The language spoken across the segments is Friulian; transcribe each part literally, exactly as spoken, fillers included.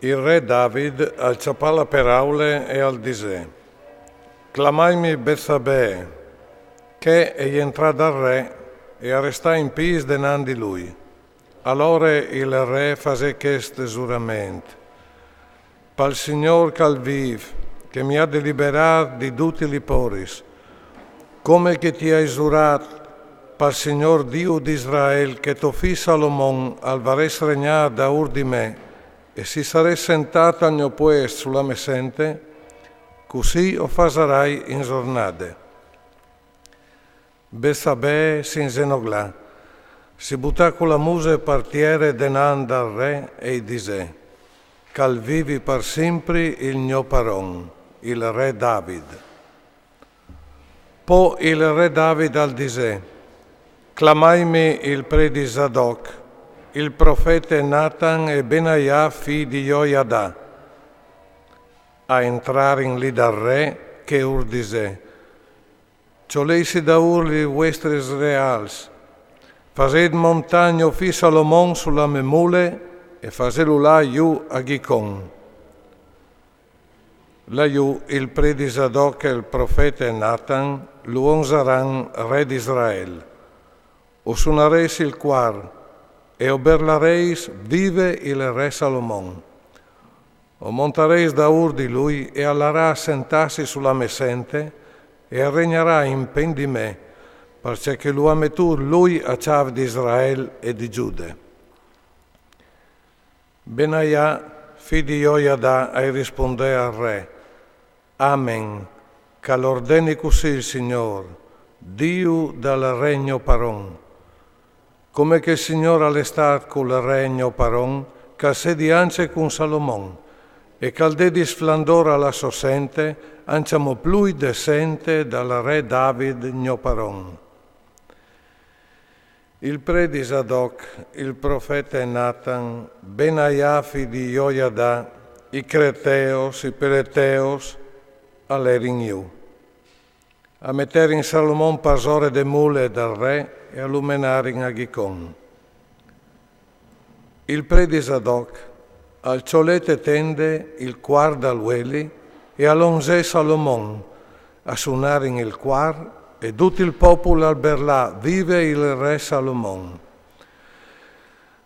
Il re David al cjapà la peraule e al disè: Clamaimi Betsabee. Chê e jentrà dal re e e restà in pîts denant di lui. Alore il re e fasè chest zurament: Pal Signôr ch'al vîf, che mi à deliberât di dutis li poris, come che ti ai zurât pal Signôr Diu di Israel che to fi Salomon al varès regnât daûr di me, e si sarès sentât al gno puest su la mê sente, cussì o fasarai in zornade. Betsabee si inzenoglà, si butà cu la muse par tiere denant dal re e i disè: Ch'al vivi par simpri il gno paron, il re David. Po il re David al disè: Clamaimi il predi Zadok, il profete Natan e Benaia fi di Joiada. A entrarin li dal re, chê ur disè: Cjoleisi daûr li vuestris reâls, fasêt montâ gno fi Salomon su la mê mule e fasêlu lâ jù a Gicon. Lajù il predi Zadok e il profete Natan lu onzaran re di Israel. O sunarês il cuar e o berlarês: Vive il re Salomon. O montarês daûr di lui e al larà a sentâsi su la mê sente e al regnarà impen di me, parcè che lu à metût lui a cjâf di Israel e di Gjude. Benaia, fi di Joiada, a i rispundè al re: Amen, ch'al ordeni cussì il Signôr, Diu dal re gno paron. Come che il Signôr al è stât cul re gno paron, ch'al sedi ancje cun Salomon, e ch'al dedi sflandôr a la sô sente, ancjamò plui de sente dal re David gno paron. Il predi Zadok, il profete Natan, Benaia fi di Joiada, i creteos, i peleteos, a lerin jù. A meterin Salomon parsore de mule dal re e a lu menarin a Gicon. Il predi Zadok al cjolè te tende il cuar dal vueli e al onzè Salomon. A sunarin il cuar e dut il popul al berlà: Vive il re Salomon.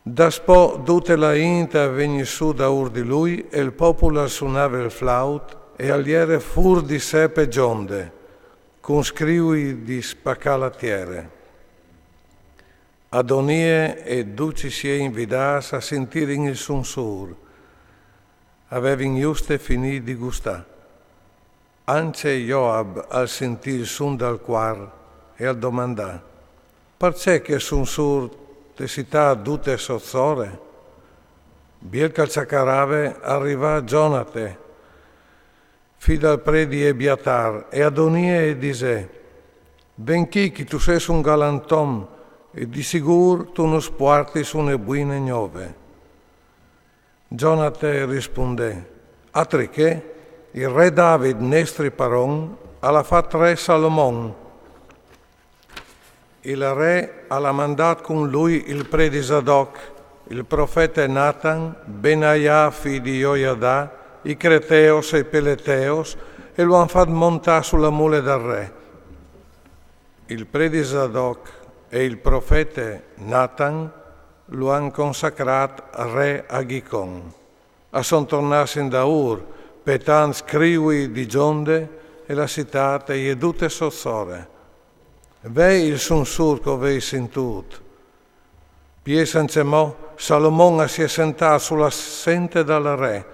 Daspò dute la int a vegnì su daûr di lui e il popul al sunave il flaut e al jere fûr di se pe gjonde, cun scriui di spacâ la tiere. Adonie e ducj i siei invidâts a sintirin il sunsûr. A vevin juste finît di gustâ. Ancje Joab al sintì il sun dal cuar e al domandà: Parcè che sunsûr te si tât dute sozzore? Biel ch'al cjacarave, al rivà Gjonate, fi dal predi Ebiatar, e Adonie e disè: Ven chi, chi tu sês un galantom, e di sigûr tu nus puartis une buine gnove. Gjonate e rispundè: Altri che, il re David, nestri paron, al à fat re Salomon. Il re al à mandât cun lui il predi Zadok, il profete Natan, Benaia fi di Joiada, i creteos e i peleteos, e lu àn fat montâ su la mule dal re. Il predi Zadok e il profete Natan lu àn consacrât re a Gicon. A son tornâts indaûr, pe tant scriui di gjonde, e la citât e je dute sozzore. Ve il sunsûr ch'o vês sintût. Piês ancjemò, Salomon a si è sentât su la sente dal re.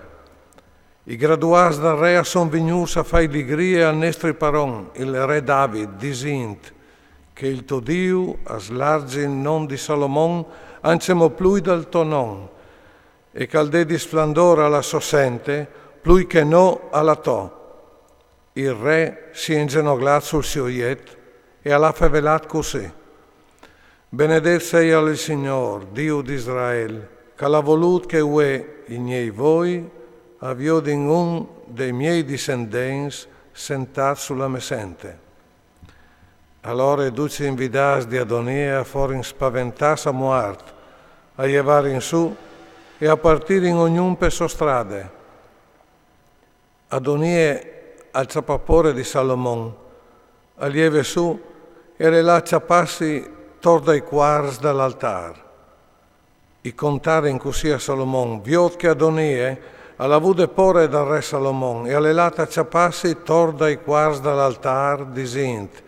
I graduâts dal re a son vignûts a fâi ligrie al nestri paron, il re David, disint: Che il to Diu al slarzi il non di Salomon ancjemò plui dal to non, e ch'al dedi sflandôr a la sô sente plui che no a la tô. Il re si è inzenoglât sul siô jet e al à fevelât cussì: Benedet seia il Signôr, Diu di Israel, ch'al à volût che vuê i gnei voi a viodin un dai miei dissendents sentât su la mê sente. Alore ducj i invidâts di Adonie a forin spaventâts a muart, a jevarin su e a partirin ognun pe sô strade. Adonie al cjapà pôre di Salomon, al jeve sù e al è lât a cjapâsi tor dai cuarts dal altâr. I contarin cussì a Salomon: Viôt che Adonie al à vude pôre dal re Salomon e al è lât a cjapâsi tor dai cuarts dal altâr, disint: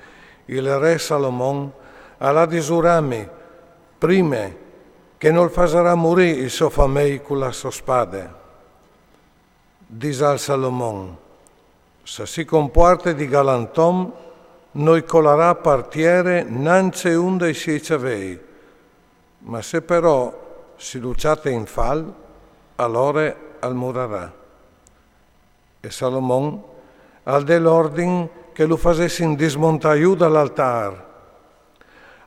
Il re Salomon al à di zurâmi prime che nol fasarà murî il so famei cu la sô spade. Disal Salomon: Se si compuarte di galantom, no i colarà par tiere nancje un dai siei cjavei, ma se però si lu cjate in fal, alore al murarà. E Salomon al dè l'ordin che lu fasessin dismontâ jù dal altâr.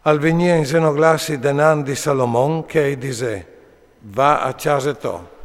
Al vignì a inzenoglâsi denant di Salomon che i disè: Va a cjase tô.